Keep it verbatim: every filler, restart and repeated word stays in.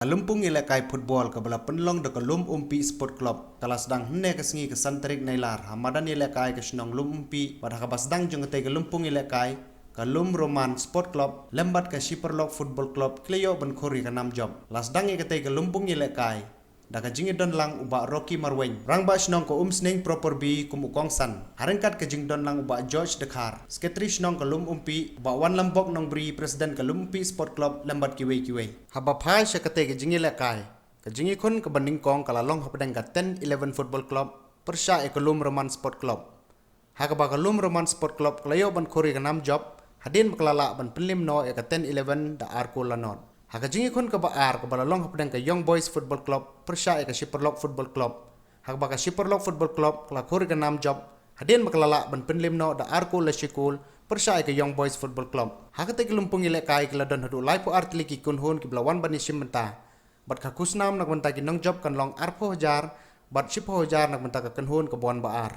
Ka lympung ïalehkai football kaba la pynlong da ka Lum Umpi Sport Club ka la sdang hynne ka sngi ka san tarik Nailar ha madan ïalehkai ka shnong Lum Umpi, bad ha kaba sdang jong katei ka lympung ïalehkai, ka Lum Roman Sport Club lem bad ka Shipperlock Football Club ki la ïoh ban khur ïa ka nam jop. La sdang ïa katei ka lympung ïalehkai da ka jingïadon lang u Bah Rocky Marwein, Rangbah Shnong ka Umsning Proper B kum u kongsan, ha ryngkat ka jingdon lang u Bah George Dkhar, Secretary Shnong ka Lum Umpi, u Bah Wanlambok Nongbri, President ka Lum Umpi Sport Club, lem bad kiwei kiwei. Haba phai sha katei ka jingïalehkai, ka jingïakhun kaba nyngkong ka la long hapdeng ka Ten Eleven Football Club pyrshah ïa ka Lum Roman Sport Club, ha kaba ka Lum Roman Sport Club ka la ïoh ban khur ïa ka nam jop hadien ba ka la lah ban pynliem noh ïa ka Ten Eleven da ar kol la nod. Ha ka jingïakhun kaba ar kaba la long hapdeng ka Young Boys Football Club pyrshah ïa ka Shipperlock Football Club, ha kaba ka Shipperlock Football Club ka la khur ïa ka nam jop hadien ba ka la lah ban pynliem noh da ar kol la shi kol pyrshah ïa ka Young Boys Football Club. Ha katei ka lympung ïalehkai ki la don haduh laiphew ar tylli ki kynhun kiba la wan ban ïashim bynta, bad ka khusnam na ka bynta ki nongjop kan long arphew hajar, bad shiphew hajar na ka bynta ka kynhun kaba wan ba ar.